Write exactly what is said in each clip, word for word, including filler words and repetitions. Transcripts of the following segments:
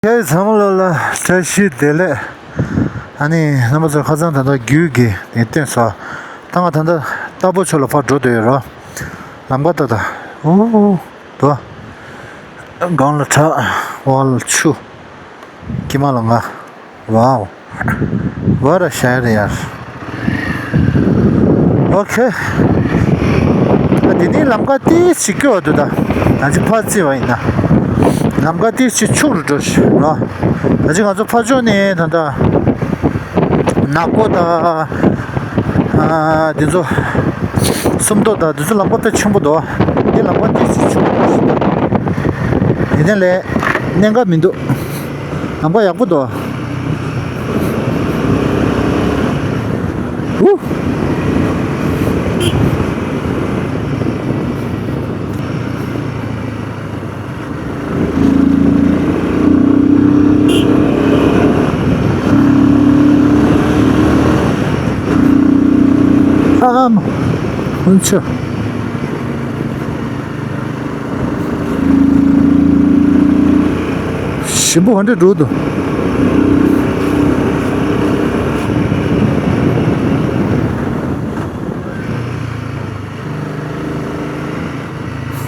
ཁྱེད་ཚང་མ་ལོ་ལ་བཀྲ་ཤིས་བདེ་ལེགས། ཨ་ནི་རྣམ་པ་ཚོ་ཁ་སང་ད་ལྟ་རྒྱུད་ཀྱི་ནས་བསྟན་སོ། ད་ང་ད་ལྟ་རྟ་ཕོ་ཕྱོགས་ལ་ཕར་འགྲོ་འདོད་ཡོད་རོ། ལམ་ཁ་ད་ད། ཨོ། དོ། སྒང་ལ་བྲག་འོག་ལ་ཆུ། ཀྱེ་མ་ལ་ང་། Wow. What a shot, ཡར། Okay. ཨ་དེ་ནས་ལམ་ཁ་ཏིས་ཅིག་སྐྱོ་བ་འདུག་ད། ང་ཚོ་ཕར་བརྩིས་པ་ཡིན་ན། ལམ་ཁ་ཏིས་ཅིག་ཕྱུག་རུ་འགྲོ་ཤི་རོ། ང་ཚོ་ང་ཚོ་ཕར་ཕྱོགས་ནས་ད་ལྟ། ནག་པོ་དང་། ཨ་འདི་ཚོ། སུམ་མདོ་དང་འདི་ཚོ་ལམ་ཁ་དཔེ་ཆེན་པོ་འདུག་འདི་ལམ་ཁ་ཏིས་ཅིག་ཕྱུག་རུ་འགྲོ་ཤི་ད། དེ་ནས་ལས། གནད་འགག་མི་འདུག་ལམ་ཁ་ཡག་པོ་འདུག་ཧུ། ཨ་མ། ཧུན་ཆོ། ཞིམ་པོ་ག་འདྲ་འགྲོ་འདུག་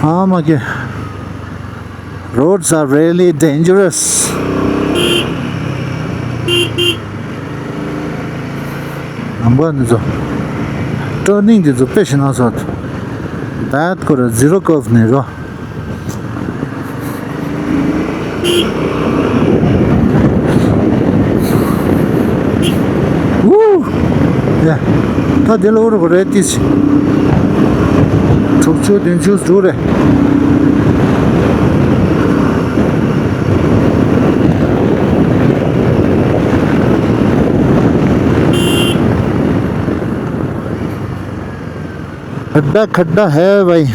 ཨ་མ་ཀེ། Roads are really dangerous. ལམ་ཁ་འདི་ཚོ། ཊར་ནིང་འདི་ཚོ་དཔེ་ཞིག་ན་སོ། ད་ཁོ་ར་ཛི་རོ་ཀརབ་ནས་རོ། ཝུ། ཡ། ད་དེ་ལ་འུར་བ་རེད་ཏིས། དྲུག་ཅུ་བདུན་ཅུ་དྲུག་རེད། ཁ་ད་ཁ་ད་ཧེ་བའི།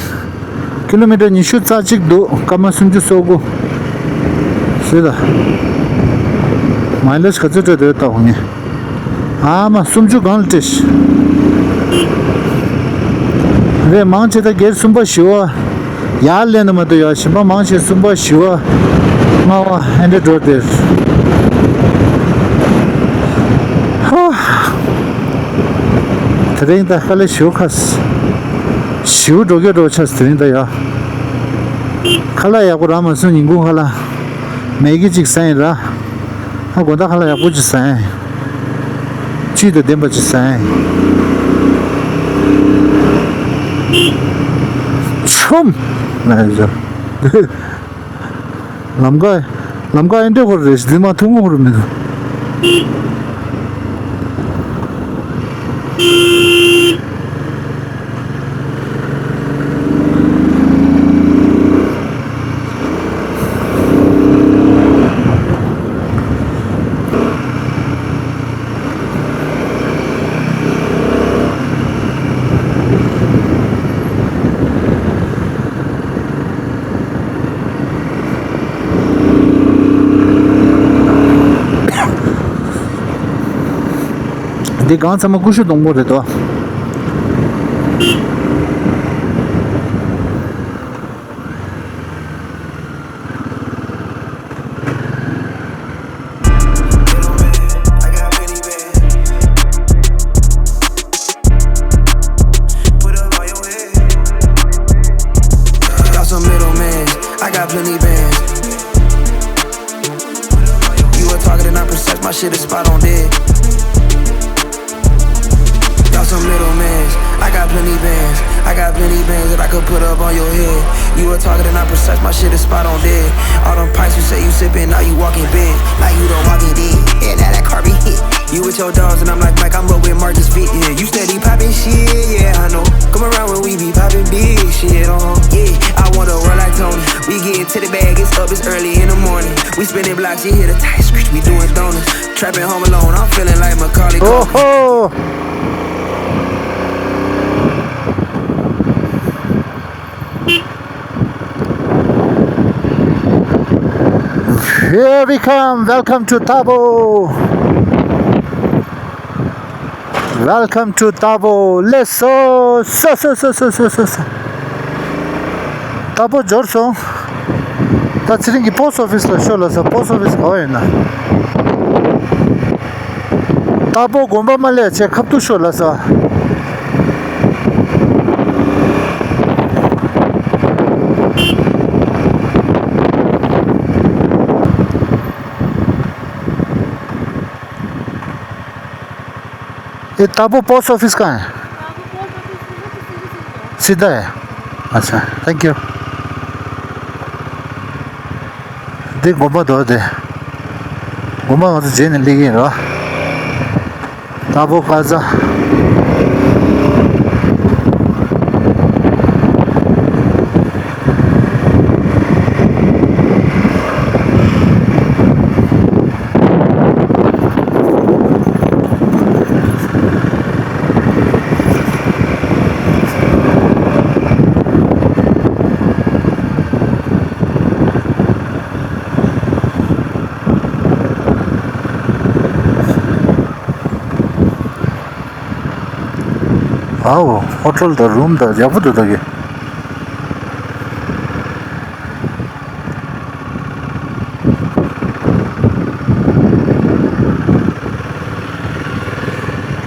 ཀི་ལོ་མི་ཊར་ཉི་ཤུ་རྩ་གཅིག་འདུག་སྐར་མ་སུམ་ཅུ་སོ་དགུ། ཟེར་ད། མའི་ལེཇ་ག་ཚོད་སྤྲད་འདུག་ལྟ་འོང་ངས། ཨ་མ་སུམ་ཅུ་གང་ལ་སྤྲད་ཤི། རེད་མང་ཆེ་ད་སྒེར་གསུམ་པ་བཞི་བ། ཡར་ལེན་ན་མ་གཏོགས་ཡ་ཞིམ་པ་མང་ཆེ་གསུམ་པ་བཞི་བ། ལྔ་བ་ཨེ་འདྲ་འགྲོ་དེར། ཧ། དེ་རིང་ད་དཀའ་ལས་ཞུ་ཁ། ཞིའུ་འགྲོ་གི་འགྲོ་ཆ་དེ་རིང་ད་ཡ། ཁ་ལག་ཡག་པོ་རག་མ་སོང་ཉིན་གུང་ཁ་ལག་མེ་གི་ཅིག་ཟ་ཡིན་ར། ཨ་དགོང་དག་ཁ་ལག་ཡག་པོ་ཅིག་ཟ་ཡིན། བཅུད་དང་ལྡན་པ་ཅིག་ཟ་ཡིན། ཆོམ། ལ་ཡ། ལམ་ཀ། ལམ་ཀ་ཨེ་འདྲ་ཁོར་རེ་ཞིག་མ་ཐུག་མོ་ཁོར་མི་འདུག་འདི་གང་ཚང་མ་ཀུ་ཤུ་སྡོང་པོ་རེད་དོ། Got some middlemen, I got plenty bands. You a target and I'm precise, my shit is spot on dead. Got some middlemen, I got plenty bands. I got plenty bands that I could put up on your head. You a target and I'm precise, my shit is spot on dead. All them pints you say you sippin', now you walking big. Now you the walking dead. Yeah, now that car be hit. You with your dogs and I'm like Mike, I'm up with Marcus Vick. Yeah, you steady poppin' shit, yeah, I know. Come around when we be poppin' big shit on. Yeah, I want a world like Tony. We gettin' to the bag, it's up, it's early in the morning. We spinning blocks, you hear the tight screech, we doing donuts. Trapping home alone, I'm feeling like Macaulay Culkin. Oh ho! Here we come. Welcome to Thabo. Welcome to Thabo. Let's go. So, so, so, so, so, so, so. Thabo འབྱོར་སོང་། ད་ཚེ་རིང་གི་པོ་སི་ཊི་ཨོ་ཕི་སི་ལ་ཤོག་ལབ་ས། པོ་སི་ཊི་ཨོ་ཕི་སི་ག་བ་ཡོད་ན། རྟ་ཕོ་དགོན་པ་མ་སླེབས་བྱས་ཁ་ཐུག་ཤོག་ལབ་ས། ཨེ། རྟ་ཕོ་པོ་སི་ཊི་ཨོ་ཕི་སི་གང་ཡིན། སི་ད་ཡ། ཨ་ཙ། ཐེང་ཀིའུ། འདི་དགོན་པ་འདུག་སྟེ། དགོན་པ་ང་ཚོ་རྗེས་ནས་སླེབས་ཀྱི་ཡིན་རོ། རྟ་ཕོ་ཀ་ཛ། ཨའོ། ཧོ་ཊེལ་དང་རུམ་དང་ཡག་པོ་འདུག་ད་གི།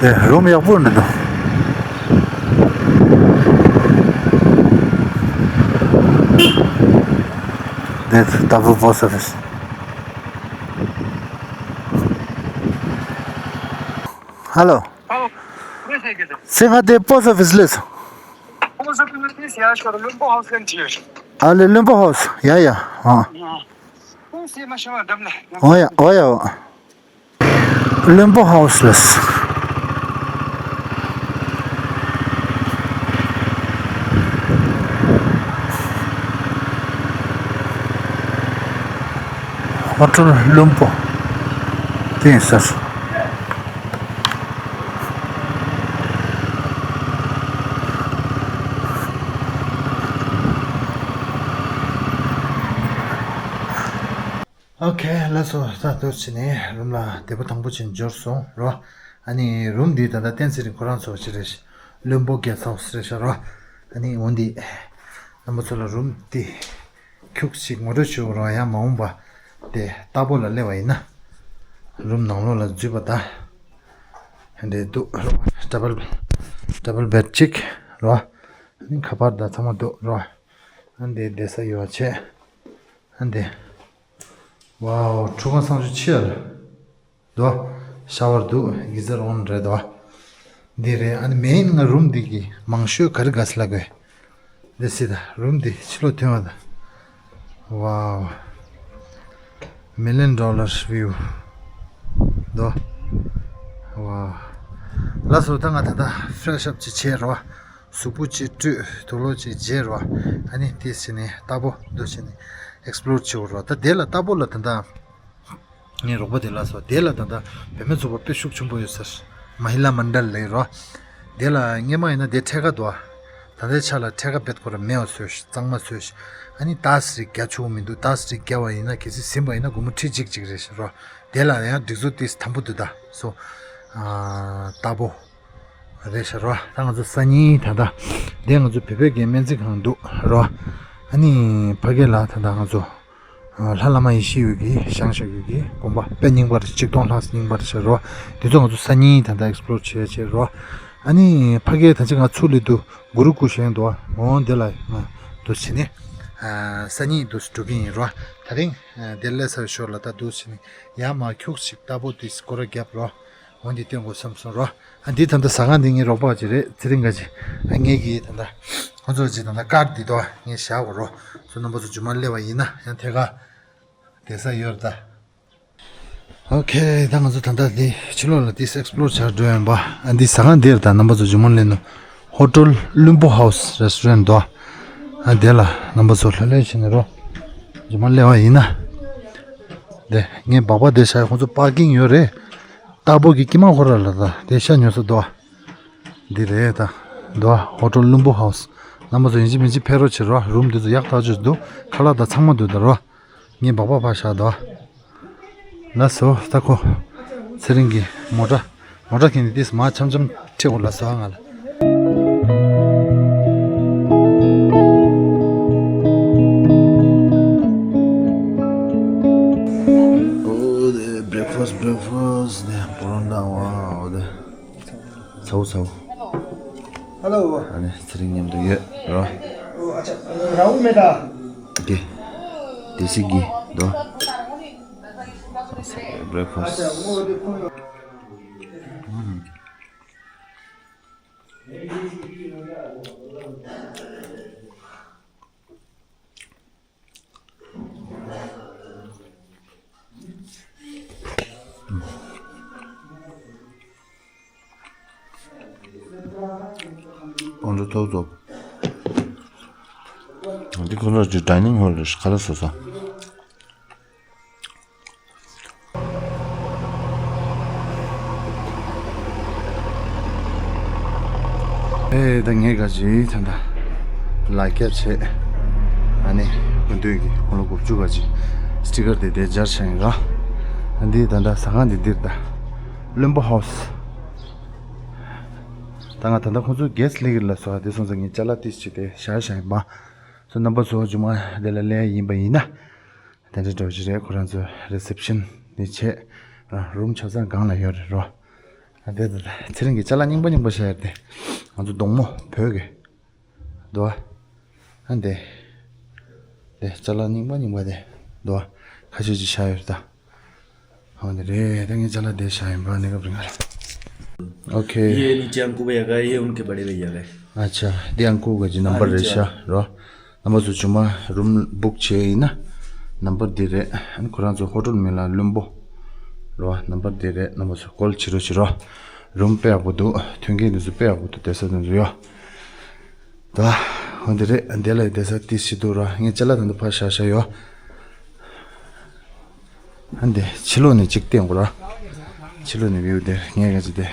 དེ་རུམ་ཡག་པོ་འདུག་ད། དེ་རྟ་ཕོ་པོ་སི་ཊི་ཨོ་ཕི་སི། ཧ་ལོ། ཨོ། ངས་བཤད་ཀྱི་རེད། ཚེ་རིང་དེ་པོ་སི་ཊི་ཨོ་ཕི་སི་སླེབས་སོང་། པོ་སི་ཊི་ཨོ་ཕི་སི་ཡར་ཤོར་བློན་པོ་ཧའོ་སི་ལ་བྲིས་ཡོད། ཨ་ལེ། བློན་པོ་ཧའོ་སི། ཡ་ཡ། ཨ། ཨོ། ཨོ་ཡ། ཨོ་ཡ། བློན་པོ་ཧའོ་སི་ལ། ཧོ་ཊེལ་བློན་པོ། དེ་ཡིན་ས་རེད། ཨོ་ཁེ། ལགས་སོ། ད་འདུག་བྱས་ནས་རུམ་ལ་བདེ་པོ་ཐང་པོ་ཅིག་འབྱོར་སོང་རོ། ཨ་ནི་རུམ་འདི་ད་ལྟ་བསྟན་ཚེ་རིང་ཁོ་རང་ཚོ་ཅི་རེད། བློན་པོ་གེ་སི་ཊི་ཧའོ་སི་རེད་ཤག་རོ། ཨ་ནི་འོ་འདི་རྣམ་པ་ཚོ་ལ་རུམ་འདི་ཁྱུག་ཅིག་ངོ་སྤྲོད་ཞུ་རོགས། ཡང་མ་འོངས་པ་དེ་རྟ་ཕོ་ལ་སླེབས་པ་ཡིན་ན། རུམ་ནང་ལོགས་ལ་འཛུལ་བ་ད། འདི་འདུག་རོ། ཌབ་བལ། ཌབ་བལ་བེཌ་ཅིག་རོ། ཨ་ནི་ཁ་པར་དང་ཚང་མ་འདུག་རོ། ཨ་འདི་བསྡད་ས་ཡོད་བྱས། ཨ་འདི། ཝའོ། ཁྲུས་ཁང་གསང་སྤྱོད་ཆེ་ཡ་ལ། དོ། ཤ་ཝར་འདུག་གི་ཛར་ཨོན་རེད་དོ། འདི་རེད། ཨ་ནི་མེན་ང་རུམ་འདི་གི་མང་ཤོས་ག་རེ་དགའ་ས་ལབ་དགོས། འདི་སྲིད་ད་རུམ་འདི་ཕྱི་ལོགས་ཐོན་བ་ད། ཝའོ། མི་ལི་ཡོན་ཌོ་ལར་བིའུ། དོ། ཝའོ། ལགས་སོ། ད་ང་ད་ལྟ་ཕེ་རེ་ཤི་ཨབ་ཅིག་བྱས་རོ། གཟུགས་པོ་ཅིག་བཀྲུས། དུག་ལོག་ཅིག་བརྗེས་རོ། ཨ་ནི་དེ་བྱས་ནས་རྟ་ཕོ་འདུག་བྱས་ནས་ཨེག་སི་པི་ལོར་བྱེད་དགོས་རོ། ད་དེ་ལ་རྟ་ཕོ་ལ་ད་ལྟ་ངའི་རོགས་པ་དེ་ལ་སོ་དེ་ལ་ད་ལྟ་བོད་མི་ཚོགས་པ་དཔེ་ཤུགས་ཆེན་པོ་ཡོད་ས་རེད། མ་ཧི་ལ་མན་ཌལ་ལབ་ཡོད་རོ། དེ་ལ་སྔས་མ་ཡིན་ན་དེ་འཕྲད་ཀ་འདུག་ཨ། ད་ལྟའི་ཆ་ལ་འཕྲད་ཀ་བེད་ཁོ་ར་མེད་པ་བཟོས་ཤག་གཙང་མ་བཟོས་ཤག་ཨ་ནི་ཏཱས་རིགས་རྒྱག་ཆོག་མི་འདུག་ཏཱས་རིགས་རྒྱག་པ་ཡིན་ན་གལ་སྲིད་ཟིན་པ་ཡིན་ན་སྒོར་མོ་ཁྲི་གཅིག་གཅིག་རེད་ཤག་རོ། དེ་ལ་ཡང་སྒྲིག་འཛུགས་ཏིས་དམ་པོ་འདུག་ད་སོ། ཨ། རྟ་ཕོ། རེད་ཤག་རོ། ད་ང་ཚོ་སང་ཉིན་ད་ལྟ་དེ་ང་ཚོ་བོད་པའི་གི་སྨན་རྩིས་ཁང་འདུག་རོ། ཨ་ནི་ཕ་གི་ལ་ད་ལྟ་ང་ཚོ་ལྷ་བླ་མ་ཡེ་ཤེས་འོད་ཀྱིས་བཞེངས་བཞག་ཡོད་ཀྱི་དགོན་པ་དཔེ་རྙིང་པ་རེད། ཆིག་སྟོང་ལྷག་རྙིང་པ་རེད་ཤག་རོ། དེ་ཚོ་ང་ཚོ་སང་ཉིན་ད་ལྟ་ཨེག་སི་པི་ལོར་བྱེད་བྱེད་རོ། ཨ་ནི་ཕ་གི་ད་ཅི་ང་ཚུར་སླེབས་དུས་གུ་རུ་སྐུ་བཞེངས་འདུག་འོང་དེ་ལ་ང་འདུག་བྱས་ནས་སང་ཉིན་འདུག་འགྲོ་གི་ཡིན་རོ། ད་རིང་དེ་སླེབས་ཚར་བའི་ཞོར་ལ་ད་འདུག་བྱས་ནས་ཡར་མར་ཁྱུག་ཅིག་རྟ་ཕོ་དེ་སྐོར་ར་བརྒྱབ་རོ། འོ་འདི་སྟོན་དགོས་བསམ་སོང་རོ། ཨ་འདི་ད་ལྟ་ཟ་ཁང་འདི་ངའི་རོགས་པ་ཅིག་རེད། ཚེ་རིང་དགའ་ཅིག་ཨ་ངའི་གི་ད་ལྟ་ཁོ་ཚོ་ཅིག་ད་ལྟ་ཀར་འདི་དོ་ངས་བཞག་གོ་རོ། ཚོ་རྣམ་པ་ཚོ་རྗེས་མ་སླེབས་པ་ཡིན་ན་ཡང་ཐད་ཀར་བསྡད་ས་ཡོད་རེད་ད། ཨོ་ཁེ། ད་ང་ཚོ་ད་ལྟ་འདི་ཕྱི་ལོགས་ལ་ཏིས་ཨེག་སི་པི་ལོར་བྱ་འགྲོ་ཡིན་པ། ཨ་འདི་ཟ་ཁང་འདིར་ད་རྣམ་པ་ཚོ་རྗེས་མ་སླེབས་ནོ། ཧོ་ཊེལ་བླུན་པོ་ཧའོ་སི་རེ་སི་ཊོ་རེན་ཊི་དོ། ཨ་དེ་ལ་རྣམ་པ་ཚོ་ལྷོད་ལྷོད་བྱས་ནས་རོ། རྗེས་མ་སླེབས་པ་ཡིན་ན། དེ་ངའི་སྦག་སྦག་དེ་བཞག་ཁོང་ཚོ་པར་ཀིང་ཡོད་རེད། རྟ་ཕོ་གི་དཀྱིལ་མ་ཁོ་ར་ལ་ད་དེ་ཤ་ཉོ་ས་དོ། འདི་རེད་ད། འདུག་ཨ། ཧོ་ཊེལ་བླུན་པོ་ཧའོ་སི། རྣམ་པ་ཚོ་ཡིན་གཅིག་མིན་གཅིག་ཕེབས་རོགས་བྱེད་རོགས། རུམ་འདི་ཚོ་ཡག་ཐག་ཆོད་འདུག་ཁ་ལག་དང་ཚང་མ་འདུག་ད་རོ། ངས་སྦག་སྦག་ཕར་བཞག་འདུག་ཨ། ལགས་སོ། ད་ཁོ་ཚེ་རིང་གི་མོ་ཊ། མོ་ཊ་ཁྱེར་ནས་ཏིས་མར་འཆམ་འཆམ་ཁྲིད་འོ་ལགས་སོ་ཨ་ང་ལ། Breakfast, breakfast ནས་པོ་རོ་ཊ་བ་འོ་དེ། ཚའོ་ཚའོ། Hello. ཨ་ནི་ཚེ་རིང་མཉམ་དུ་ཡོད་རོ། Oh, अच्छा, राहु मेहता. ཨོ་ཀེ། དེ་སི་གི་དོ། Breakfast. སྤོན་ཊ་ཐོག་ཐོག་འདི་ཁོ་ཚོ་ཅིག་ཌའི་ནིང་ཧོལ་རེད། ག་ལ་སོ་སོ། ཨེ་ད་ངས་ག་ཅི་ད་ད་ལ་རྒྱབ་བྱས། ཨ་ནི་སྐུ་མདུན་གྱི་ཁོང་ལོ་དགུ་བཅུ་ག་ཅི་སི་ཊི་ཀར་དེ་དེ་སྦྱར་བྱས་ཡིན་ར། ཨ་འདི་ད་ད་ཟ་ཁང་འདི་འདིར་ད་བློན་པོ་ཧའོ་སི། ད་ང་ད་ད་ཁོང་ཚོ་གེ་སི་ཊི་ལི་གི་ལ་སོ་དེ་སོང་ཙང་ངས་ཅ་ལག་ཏིས་ཅི་དེ་བཞག་བཞག་ཡིན་པ། སོ་རྣམ་པ་ཚོ་ཇུ་མ་དེ་ལ་སླེབས་ཡིན་པ་ཡིན་ན། དེ་འདྲ་འདྲ་བོ་ཅིག་རེད། ཁོ་རང་ཚོ་རི་སེབ་ཤན་ནི་བྱས། རུམ་ཆ་ཚང་སྒང་ལ་ཡོད་རེད་རོ། ཨ་དེ་དེ་དེ་ཚེ་རིང་གི་ཅ་ལག་རྙིང་པ་རྙིང་པ་བཞག་ཡོད་དེ། ང་ཚོ་གདོང་མོ་བོད་ཀྱི་དོ། ཨ་དེ་དེ་ཅ་ལག་རྙིང་པ་རྙིང་པ་དེ་དོ། ཁ་ཤས་ཅིག་བཞག་ཡོད་རེད་ད། ཨ་དེ་རེད། ད་ངས་ཅ་ལག་དེ་བཞག་ཡིན་པ་ནི་སྐབས་རིང་ལ། ཨོ་ཁེ། ये नीचे अंकु भैया का है, ये उनके बड़े भैया का है। अच्छा, दे अंकु का जी नंबर हाँ जी, रेशा हाँ। रो। नंबर सु चुमा रूम बुक छे ही ना। नंबर दे रे। अन कुरान सु होटल मिला लुम्बो। रो नंबर दे रे। नंबर सु कॉल छिरो छिरो। रूम पे आपको दो। थुंगे निजु पे आपको तो तैसा निजु यो। ད་འོ་འདི་རེད། འདི་ལ་བསྡད་ས་ཏི་སི་འདུག་ར། ངས་ཅ་ལག་དང་དུ་ཕར་བཞག་བཞག་ཡོད། ཨ་འདི་ཕྱི་ལོགས་ནས་གཅིག་བསྟན་དགོས་ར། ཕྱི་ལོགས་ནས་བིའུ་དེ་ངས་ག་ཅི་དེ་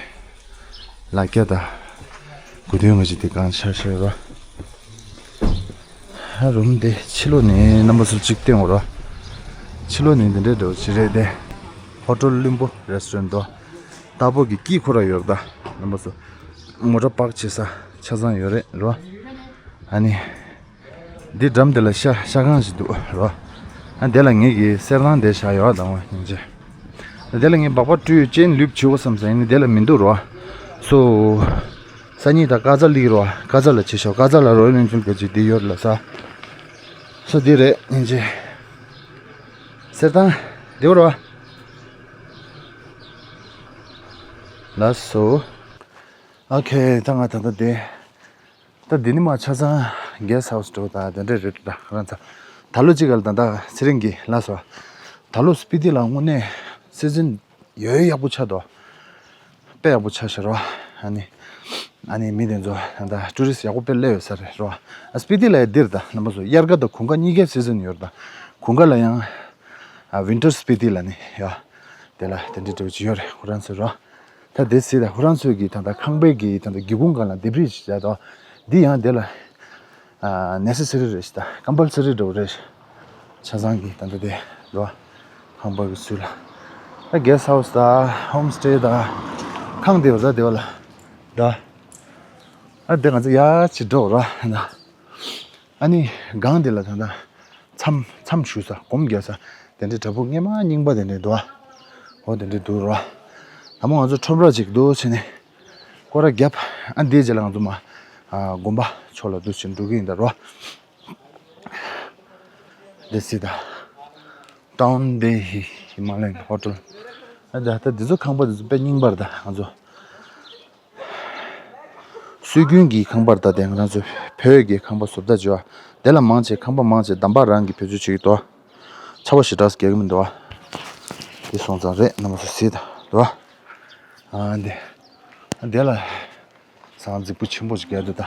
ལ་རྒྱ་དང་དགུ་ཐོན་ག་ཅི་དེ་གང་ཆར་ཆར་ར། ཨ་རུམ་དེ་ཕྱི་ལོགས་ནས་རྣམ་པ་ཚོ་གཅིག་བསྟན་དགོས་ར། ཕྱི་ལོགས་ནས་འདི་འདྲའི་འདྲ་བོ་ཅི་རེད་དེ། ཧོ་ཊེལ་བླུན་པོ་རེ་སི་ཊོ་རན་དོ། ཏག་པོ་གི་དཀྱིལ་ཁོ་ར་ཡོད་ར་ད། རྣམ་པ་ཚོ་མོ་ཊ་པག་བྱེད་ས་ཆ་ཚང་ཡོད་རེད་རོ། ཨ་ནི། འདི་འགྲམ་དེ་ལ་ཤ་ཤ་ཁང་ཞིག་འདུག་རོ། ཨ་དེ་ལ་ངེད་ཀྱི་གསེར་ཐང་དེ་བཞག་ཡོད་དང་བ་སྙིང་རྗེ། དེ་ལ་ངས་སྦག་སྦག་སྤྲུལ་ཅན་ལུས་བྱེད་དགོས་བསམ་ས་ཡིན་ནི་དེ་ལ་མི་འདུག་རོ། སོ། ས་གཉིས་དང་ཀ་ཛ་ལིག་རོ། ཀ་ཛ་ལ་ཆེ་ཤོག་ཀ་ཛ་ལ་རོ་ཡོན་ཅུལ་ག་ཅིག་འདི་ཡོད་ལ་ས། སོ་འདི་རེད་སྙིང་རྗེ། གསེར་ཐང་། འདི་རོ། ལ་སོ། ཨོ་ཁེ། ད་ང་ད་ལྟ་དེ། ད་འདི་ནི་མ་ཆ་ཚང་གེ་སི་ཊི་ཧའུ་སི་འགྲོ་ད་དེ་འདྲ་རེད་ད་ཁ་རང་ཚ། ད་ལོ་གཅིག་ག་ལ་ད་ད་ཚེ་རིང་གི་ལ་སོ། ད་ལོ་སྤི་ཏི་ལ་དངོས་གནས་སི་ཛིན་ཡོད་ཡག་པོ་ཆགས་འདུག་དཔེ་ཡག་པོ་ཆགས་ཤག་རོ། ཨ་ནི། ཨ་ནི་མི་དེ་ཚོ་ད་ད་ཊུ་རི་སི་ཡག་པོ་དཔེ་སླེབས་ཡོད་ས་རེད་རོ། ཨ་སྤི་ཏི་ལ་ཡ་འདིར་ད་རྣམ་པ་ཚོ་དབྱར་ཁ་དང་དགུན་ཁ་གཉིས་ཀའི་སི་ཛིན་ཡོད་རེད་ད། དགུན་ཁ་ལ་ཡང་། ཨ་ཝིན་ཊར་སྤི་ཏི་ལ་ནི་ཡ། དེ་ལ་དེ་འདྲའི་འདྲ་བོ་ཅིག་ཡོད་རེད་ཁོ་རང་ཚོའི་རོ། ད་དེ་སྲིད་ད་ཁོ་རང་ཚོའི་གི་ད་ད་ཁང་པའི་གི་ད་ད་སྒེའུ་ཁུང་སྒང་ལ་ལྡེབས་རིས་ཅིག་བྱས་ཏོ། འདི་ཡང་དེ་ལ་ཨ་ནེ་སེ་སི་རི་རེད་ཤག་ད་ཀམ་པལ་སི་རི་འདྲ་བོ་རེད་ཤག་ཆ་ཚང་གི་ད་ད་དེ་རོ། ཁང་པ་གི་ཚུལ་ལ། ད་གེ་སི་ཊི་ཧའུ་སི་ད་ཧོམ་སི་ཊེ་ད་ཁང་དེ་བ་ད་དེ་བ་ལ་ད། ཨ་དེ་ང་ཚོ་ཡར་ཅིག་འགྲོ་རོ་ད། ཨ་ནི་སྒང་འདི་ལ་ད་ལྟ་མཚམས་མཚམས་བཞུགས་ས་སྒོམ་རྒྱག་ས་དེ་འདྲའི་བྲག་ཕུག་སྔས་མ་རྙིང་པ་དེ་འདྲའི་འདུག་ཨ། འོ་དེ་འདྲའི་འདུག་རོ། དང་པོ་ང་ཚོ་ཁྲོམ་ར་ཅིག་འདུག་བྱས་ནས་སྐོར་ར་བརྒྱབ། ཨ་འདིའི་རྗེས་ལ་ང་ཚོ་མ་ཨ་དགོན་པ་ཕྱོགས་ལ་འདུག་བྱས་འགྲོ་གི་ཡིན་ད་རོ། དེ་སྲིད་ད་ཏའུན་དེ་ཧི་ཧི་མ་ལ་ཡན་ཧོ་ཊེལ། ཨ་ད་ད་འདི་ཚོ་ཁང་པ་འདི་ཚོ་དཔེ་རྙིང་པ་རེད་ད་ང་ཚོ། སྲོལ་རྒྱུན་གྱི་ཁང་པར་ལྟ་སྟེ་ང་རང་ཚོའི་བོད་ཀྱི་ཁང་པ་བཟོ་ལྟ་བྱེད་པ། དེ་ལ་མང་ཆེ་ཁང་པ་མང་ཆེ་འདམ་བག་རང་གིས་བེད་སྤྱོད་བྱེད་ཀྱི་འདུག་ཆར་པ་ཞེ་དྲག་རྒྱག་གི་མི་འདུག་དེ་སོང་ཙང་རེད་རྣམ་པ་ཚོ་གཟིགས་དང་འདུག་ཨ་འདི། དེ་ལ་ཟངས་རྫིག་པོ་ཆེན་པོ་ཞིག་རྒྱག་འདུག་ད།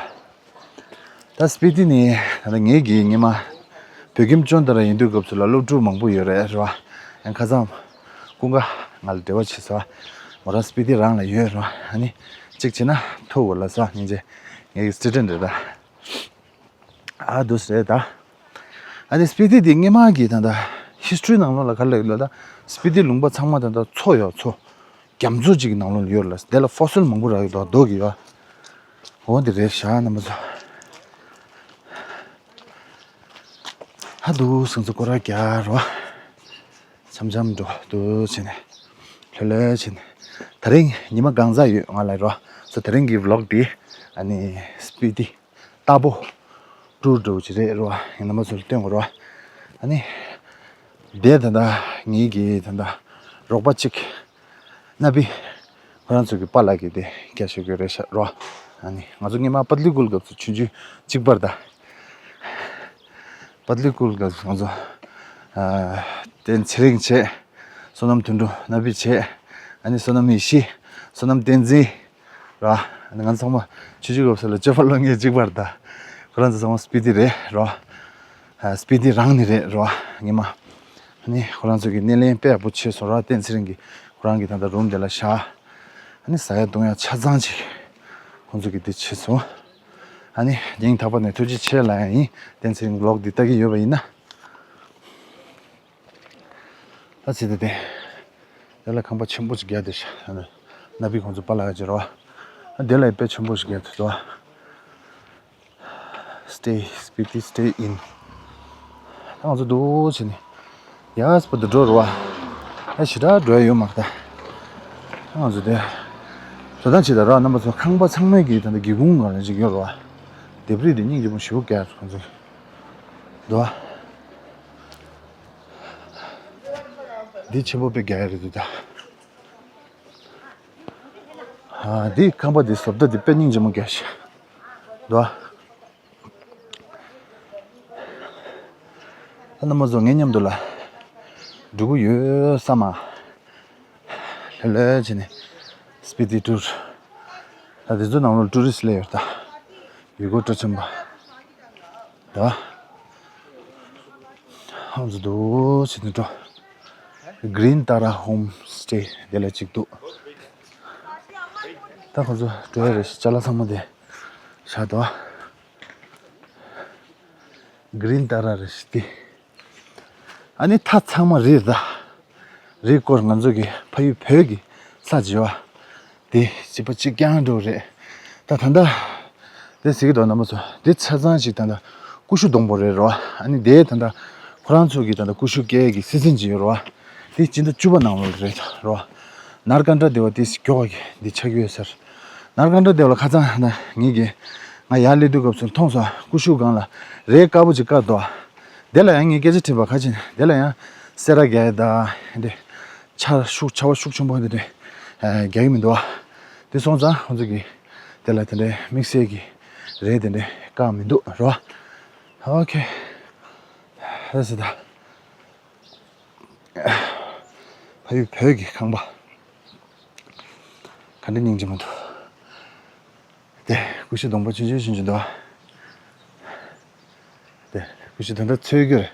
ད་སྤི་ཏི་ནི་ད་ལྟ་ངེད་ཀྱིས་སྔོན་མ་བོད་ཁྱིམ་སྐྱོང་ལྟར་ཡིན་དུས་སྐབས་སུ་ལ་སློབ་ཕྲུག་མང་པོ་ཡོད་རེད་རེད་བ། ཡང་ཁ་སང་ཀུན་དགའ་ང་ལ་འབྲེལ་བ་བྱས་སོང་། མོ་རང་སྤི་ཏི་རང་ལ་ཡོད་རེད་བ། ཨ་ནི་གཅིག་བྱས་ན་ཐུག་འོ་ལ་སོ་སྙིང་རྗེ། ངེད་ཀྱི་སི་ཊུ་ཌེན་ཊི་རེད་ད། ཨ་འདུག་སེ་རེད་ད། ཨ་ནི་སྤི་ཏི་འདི་སྔོན་མ་གི་ད་ལྟ་ཧི་སི་ཊོ་རི་ནང་ལོགས་ལ་ག་རེ་ལབ་ཡོད་ལབ་ད། སྤི་ཏི་ལུང་པ་ཚང་མ་ད་ལྟ་མཚོ་ཡོད་མཚོ། རྒྱ་མཚོ་གཅིག་གི་ནང་ལོགས་ལ་ཡོད་ལ། དེ་ལ་ཕོ་སིལ་མང་པོ་རག་ཡོད་དོ་རྡོ་གི་ཡོད། འོ་འདི་རེད་ཤག་རྣམ་པ་ཚོ། ཧ་འདུག་སེ་ཚོ་སྐོར་ར་རྒྱག་རོ། འཆམ་འཆམ་འགྲོ་འདུག་བྱས་ནས། ལྷོད་ལྷོད་བྱས་ནས། ད་རིང་ཉི་མ་གང་ཚ་ཡོད་ང་ལ་རོ། སོ་ད་རིང་གི་ཝི་ལོག་འདི་ཨ་ནི་སྤི་ཏི་ལྟ་བུ་ཊུར་འགྲོ་གི་རེད་རོ། ཡིན་ན་མ་ཚོར་སྟོན་དགོས་རོ། ཨ་ནི་དེ་ད་ལྟ་ངེད་ཀྱི་ད་ལྟ་རོགས་པ་གཅིག་ན་བི་ཁོ་རང་ཚོ་གི་པཱ་ལགས་ཀྱི་དེ་སྐད་ཤོད་དགོས་རེད་ཤག་རོ། ཨ་ནི་ང་ཚོ་སྔོན་མ་པ་ཏ་ལི་ཀུལ་སྐབས་སུ་ཆུང་ཆུང་གཅིག་པར་ད། པ་ཏ་ལི་ཀུལ་སྐབས་སུ་ང་ཚོ་ཨ་བསྟན་ཚེ་རིང་བྱས། བསོད་ནམས་དོན་གྲུབ་ན་བི་བྱས། ཨ་ནི་བསོད་ནམས་ཡེ་ཤེས། བསོད་ནམས་བསྟན་འཛིན། ར། ཨ་ནི་ང་ཚང་མ་ཆུང་ཆུང་སྐབས་སུ་ལ་སྤྱོད་པ་སློབ་གཉེར་གཅིག་པར་ད། ཁོ་རང་ཚོ་ཚང་མ་སྤི་ཏི་རེད་རོ། ཨ་སྤི་ཏི་རང་ནི་རེད་རོ། ངེད་མ། ཨ་ནི་ཁོ་རང་ཚོ་གི་སྣེ་ལེན་དཔེ་ཡག་པོ་བྱས་སོང་ར། བསྟན་ཚེ་རིང་གི་ཁོ་རང་གི་ད་ལྟ་རུམ་དེ་ལ་བཞག་ཨ་ནི་ཟ་ཡ་བཏུང་ཡ་ཆ་ཚང་ཅིག་ཁོང་ཚོ་གི་དེ་བྱས་སོང་། ཨ་ནི་སྙིང་ཐག་པ་ནས་ཐུགས་རྗེ་ཆེ་ལབ་ཡ་ཡིན། བསྟན་ཚེ་རིང་ཝི་ལོག་འདི་ལྟ་གི་ཡོད་པ་ཡིན་ན། ད་ཚེ་འདི་དེ། དེ་ལ་ཁང་པ་ཆེན་པོ་ཞིག་རྒྱག་བསྡད་ཤག་ན་བི་ཁོང་ཚོ་པཱ་ལགས་ཀྱི་རོ། དེ་ལ་དཔེ་ཆེན་པོ་ཞིག་རྒྱག་ཐུབ་ཐུབ། Stay, Spiti, stay in. ད་ང་ཚོ་འདུག་བྱས་ནས་ཡར་སྤུ་དུ་འགྲོ་རུ་བ། ཨ་ཞེ་དྲག་འགྲོ་ཡ་ཡོད་མ་རེད་ད། ད་ང་ཚོ་དེ་ཇོ་དང་ཆེ་ད་ར་རྣམ་པ་ཚོ་ཁང་པ་ཚང་མས་ཀྱི་ད་ལྟ་སྒེའུ་ཁུང་སྒང་ལ་ཅིག་ཡོད་རུ་བ། ལྡེབས་རིས་དེ་སྙིང་རྗེ་མོ་ཞེ་པོ་རྒྱག་ཡ་ཁོང་ཚོ་འདུག་བ། འདི་ཆེན་པོ་དཔེ་རྒྱག་ཡ་རེད་འདུག་ད། ཨ་འདི་ཁང་པ་འདི་བཟོ་ལྟ་འདི་དཔེ་སྙིང་རྗེ་མོ་རྒྱག་ཤག་འདུག་བ། ད་རྣམ་པ་ཚོ་ངའི་མཉམ་དུ་ལ་འགྲོ་གི་ཡོད་ས་མ། ལྷོད་ལྷོད་བྱས་ནས་སྤི་ཏི་ཊུར། ད་དེ་ཚོ་ནང་ལོགས་ཊུ་རི་སི་སླེབས་ཡོད་ད། ཡུལ་སྐོར་སྤྲོ་འཆམ་པ། ད། ཧང་ཚུ་འདུག་བྱས་ནས་འགྲོ། Green Tara Homestay དེ་ལ་གཅིག་འདུག་ད་ཁོ་ཚོ་འགྲོ་ཡ་རེད་ཤག་ཅ་ལག་ཚང་མ་དེ་བཞག་འདུག Green Tara རེད་ཤག་དེ། ཨ་ནི་མཐའ་ཚང་མ་རི་རེད་ད། རི་སྐོར་ང་ཚོ་གི་ཕ་ཡུལ་བོད་ཀྱི་ས་བྱེ་བ་དེ་བྱིས་པ་གཅིག་རྐྱང་འགྲོ་རེད། ད་ད་ལྟ་དེ་ཟེར་གི་འདུག་རྣམ་པ་ཚོ། དེ་ཆ་ཚང་ཞིག་ད་ལྟ་ཀུ་ཤུ་སྡོང་པོ་རེད་རོ། ཨ་ནི་དེ་ད་ལྟ་ཁོ་རང་ཚོ་གི་ད་ལྟ་ཀུ་ཤུ་སྐྱེ་གི་སི་ཛིན་ཅིག་ཡོད་རོ། དེ་སྤྱི་ཟླ་བཅུ་པ་ནང་ལོགས་རེད་རོ། ནར་ཀན་ཏྲ་དེ་བ་དེ་མགྱོགས་གི་འདི་ཆགས་ཡོད་ཟེར། ནར་ཀན་ཏྲ་དེ་བ་ལ་ཁ་སང་ད་ངེད་ཀྱི་ང་ཡར་སླེབས་དུས་སྐབས་སུ་མཐོང་སོང་། ཀུ་ཤུ་སྒང་ལ་རས་དཀར་པོ་ཅིག་བཀར་འདུག་དེ་ལ་ཡང་ངས་སྐད་ཆ་དྲིས་པ་ག་ཅིག་དེ་ལ་ཡང་སེ་ར་བརྒྱབ་ཡ་ད་འདི་ཆར་ཤུགས་ཆར་པ་ཤུགས་ཆེན་པོ་འདི་འདྲ་རྒྱག་གི་མི་འདུག་དེ་སོང་ཙང་ཁོང་ཚོ་གིས་དེ་ལ་དེ་འདྲའི་དམིགས་བསལ་གྱི་རས་དེ་འདྲ་བཀག་མི་འདུག་རོ། ཨོ་ཁེ། ཨེ་སི་ད། ཕ་ཡུལ་བོད་ཀྱི་ཁང་པ། ག་འདྲ་སྙིང་རྗེ་མོ་འདུག་དེ་ཀུ་ཤུ་སྡོང་པོ་ཆུང་ཆུང་ཆུང་ཆུང་འདུག་དེ་ཀུ་ཤུ་དེ་འདྲ་འཚོལ་རྒྱུ་རེད།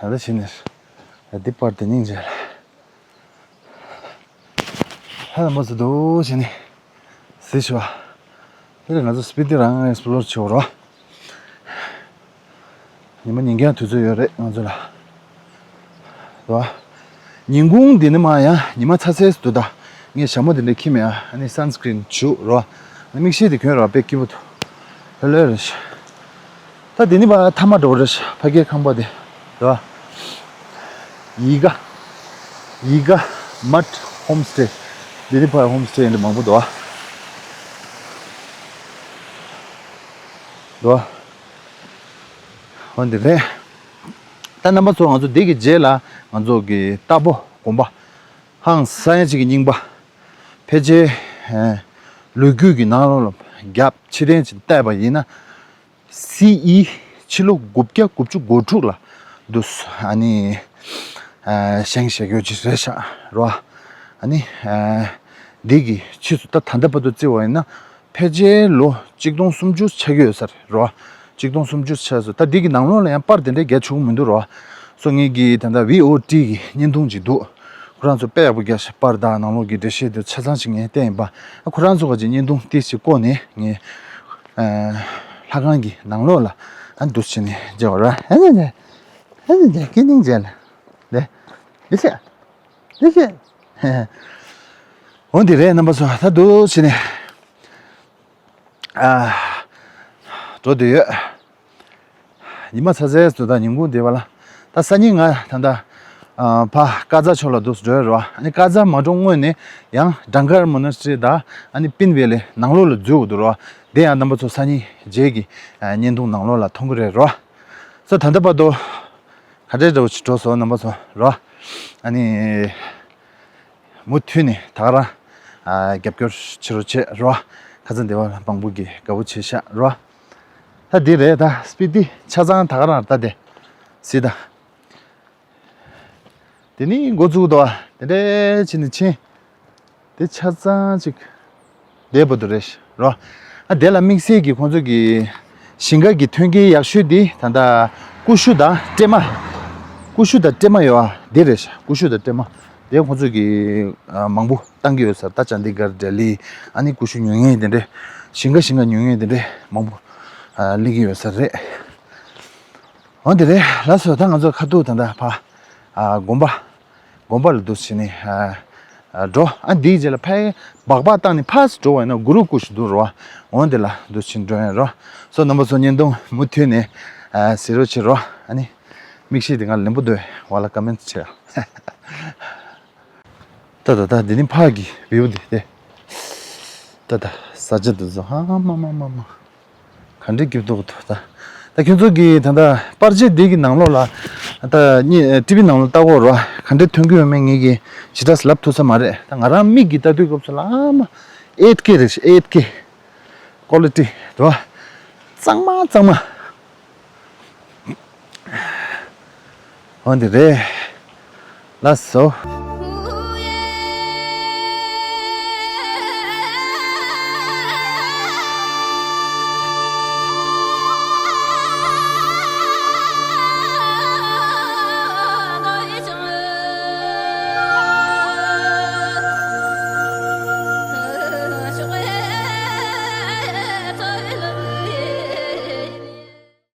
ད་ལྟ་བྱས་ནས་འདི་པར་དེ་སྙིང་རྗེ་ལ། ཧ་ལམ་མ་སུ་འདུག་བྱས་ནས། ཟེར་ཞུ་བ། དེ་ལ་ང་ཚོ་སྤི་ཏི་རང་ཨེགས་པོ་ལོར་བྱེད་འོ་རོ། ཉི་མ་ཉིན་གང་དུས་ཚོད་ཡོད་རེད་ང་ཚོ་ལ། རོ། ཉིན་གུང་འདི་ནི་མ་ཡང་ཉི་མ་ཚ་ཚའི་སུ་ད། ངས་ཞྭ་མོ་དེ་འདྲ་ཁྱེར་མེད་ཨ་ནི་སན་སི་ཀྲིན་བྱུག་རོ། ཨ་ནི་མིག་ཤེལ་དེ་གྱོན་རོ་དཔེ་སྐྱིད་པོ་འདུག་ལྷོད་ལྷོད་རེད་ཤག་ད་དེ་ནི་བ་ཐ་མ་འགྲོ་རེད་ཤག་ཕ་གིའི་ཁང་པ་དེ། རེད་བ། ཡི་ག་ཡི་ག་མཊ་ཧོམ་སྟེ། དེ་ནི་བ་ཧོམ་སྟེ་འདི་མང་པོ་འདུག་བ། འདུག་བ། འོ་འདི་རེད། ད་རྣམ་པ་ཚོ་ང་ཚོ་འདི་གི་རྗེས་ལ་ང་ཚོ་གི་ལྟ་བུ་དགོན་པ་ཧང་སང་ཡ་གཅིག་གི་རྙིང་པ། ཕལ་ཆེར་ལོ་རྒྱུས་ཀྱི་ནང་ལོགས་ལ་རྒྱབ་ཕྱི་རྟེན་ཅིག་བལྟས་པ་ཡིན་ན། སི་ཨི་ཕྱི་ལོ་དགུ་བརྒྱ་དགུ་བཅུ་གོ་དྲུག་ལ་འདུག་ཨ་ནི་བཞེངས་བཞག་ཡོད་ཅིག་རེད་ཤག་རོ། ཨ་ནི་འདི་གི་ཕྱིས་སུ་ད་ད་ལྟ་བར་དུ་བརྩི་བ་ཡིན་ན་ཕལ་ཆེར་ལོ་གཅིག་སྟོང་སུམ་ཅུ་ཆགས་ཀྱི་ཡོད་ས་རེད་རོ། གཅིག་སྟོང་སུམ་ཅུ་ཆགས་སོང་། ད་འདི་གི་ནང་ལོགས་ལ་ཡང་པར་དེ་འདྲའི་རྒྱ་ཆུང་མི་འདུག་རོ། སོ་ངེད་ཀྱི་ད་ལྟ་བྷི་ཨོ་ཊི་གི་བརྙན་ཐུང་ཅིག་འདུག་ཁོ་རང་ཚོ་དཔེ་ཡག་པོ་རྒྱག་ཤག་པར་དང་ནང་ལོགས་ཀྱི་འགྲེལ་བཤད་དེ་ཆ་ཚང་ཞིག་ངས་བསྟན་ཡིན་པ། ཁོ་རང་ཚོ་ག་ཅིག་བརྙན་ཐུང་ཏིས་ཅིག་བཀོད་ནས་ངས་ཨ་ལྷ་ཁང་གི་ནང་ལོགས་ལ་ཨ་འདུག་བྱས་ནས་མཇལ་བ་ར། ཨ་ནི་ནི་ཨ་ནི་ནི་ཀི་ནིང་མཇལ་ལ་ལེ་ལེ་ཤ་ལེ་ཤ། འོ་འདི་རེད་རྣམ་པ་ཚོ། ད་འདུག་བྱས་ནས་ཨ་འགྲོ་འདོད་ཡོད། ཉི་མ་ཚ་ཚའི་དུས་ད་ཉིན་གུང་བསྡད་པ་ལ། ད་སང་ཉིན་ང་ད་ལྟ་ ཨ་ཕ་ཀ་ཛ་ཕྱོགས་ལ་འདུག་འགྲོ་ཡ་རོ། ཨ་ནི་ཀ་ཛ་མ་འགྲོ་སྔོན་ནས་ཡང་ཌང་ཀར་མོ་ནེ་སི་ཊི་རི་དང་ཨ་ནི་པིན་ཝེ་ལི་ནང་ལོགས་ལ་འཛུལ་དགོས་འདུག་རོ། དེ་ཡང་རྣམ་པ་ཚོ་སང་ཉིན་རྗེས་ཀྱི་ཨ་བརྙན་ཐུང་ནང་ལོགས་ལ་མཐོང་གི་རེད་རོ། སོ་ད་ལྟ་བར་དུ་ག་འདྲའི་འདྲ་བོ་ཞིག་འགྲོ་སོང་རྣམ་པ་ཚོ་རོ། ཨ་ནི། མུ་མཐུད་ནས་ད་ག་རང་ཨ་རྒྱབ་སྐྱོར་བྱེད་རོགས་བྱེད་རོ། ཁ་སང་སྡེ་བ་མང་པོ་གིས་དགའ་པོ་བྱས་ཤག་རོ། ད་འདི་རེད། ད་སྤི་ཏི་ཆ་ཚང་ད་ག་རང་ད་དེ་སྲིད་ད། དེ་ནི་འགོ་བཙུགས་དོ། དེ་འདྲས་བྱས་ནས་ཕྱིན། དེ་ཆ་ཚང་ཅིག་དེ་བར་དུ་རེད་རོ། ཨ་དེ་ལ་དམིགས་བསལ་གྱི་ཁོང་ཚོ་གི་ཞིང་ཁ་གི་ཐོན་སྐྱེད་ཡག་ཤོས་དེ་ད་ལྟ་ཀུ་ཤུ་དང་སྲན་མ། ཀུ་ཤུ་དང་སྲན་མ་ཡོད་ཨ་དེ་རེད་ཤག་ཀུ་ཤུ་དང་སྲན་མ། དེ་ཁོང་ཚོ་གི་ཨ་མང་པོ་བཏང་གི་ཡོད་ས་རེད། ད་ཅན་དི་གར་ལྡི་ལི་ཨ་ནི་ཀུ་ཤུ་ཉོ་མཁན་དེ་འདྲས་ཞིང་ཁ་ཞིང་ཁ་ཉོ་མཁན་དེ་འདྲས་མང་པོ་ཨ་སླེབས་ཀྱི་ཡོད་ས་རེད། འོ་དེ་རེད། ལགས་སོ། ད་ང་ཚོ་ཁ་ཐུག་ད་ལྟ་ཕ་ཨ་དགོན་པ་དགོན་པ་ལ་འདུག་སེ་བྱས་ནས་ཨ་ཨ་འགྲོ། ཨ་འདིའི་རྗེས་ལ་ཕ་སྦག་སྦག་བཏང་ནས་ཕར་འགྲོ་བ་ཡིན་ན་གུ་རུ་ཀུ་ཤུ་འདུག་རོ། འོ་དེ་ལ་འདུག་སེ་འགྲོ་ཡ་རོ། སོ་རྣམ་པ་ཚོ་བརྙན་ཐུང་མུ་མཐུད་ནས་ཨ་གཟིགས་རོགས་བྱེད་རོ། ཨ་ནི་མིག་ཤེལ་དེ་ང་ལེན་པོ་འདུག་བ་ལ་ཀ་མེན་ཊི་བྱེད་ཨ། ད་ད་ད་འདི་ནི་ཕ་གི་བེའུ་འདི་སྟེ། ད་ད་ས་ཆ་འདི་ཚོ་ཧ་མ་མ་མ་མ། ག་འདྲའི་སྐྱིད་པོ་འདུག་ད། ད་ཁྱོད་ཚོ་གི་ད་ལྟ་པར་ཆས་འདི་གི་ནང་ལོགས་ལ་ད་ནི་ཊི་ཝི་ནང་ལོགས་ལྟ་གོ་རོ། ག་འདྲའི་ཐོན་གི་ཡོད་མེད་ངེད་ཀྱི་ཞེ་དྲག་ལབ་ཐུབ་ས་མ་རེད། ད་ང་རང་མིག་གིས་ལྟ་དུས་སྐབས་སུ་ལ་ཨ་མ་ཨེཊ་ཀེ་རེད། ཨེཊ་ཀེ་ཀོ་ལི་ཊི་རོ། གཙང་མ་གཙང་མ། འོ་འདི་རེད། ལགས་སོ།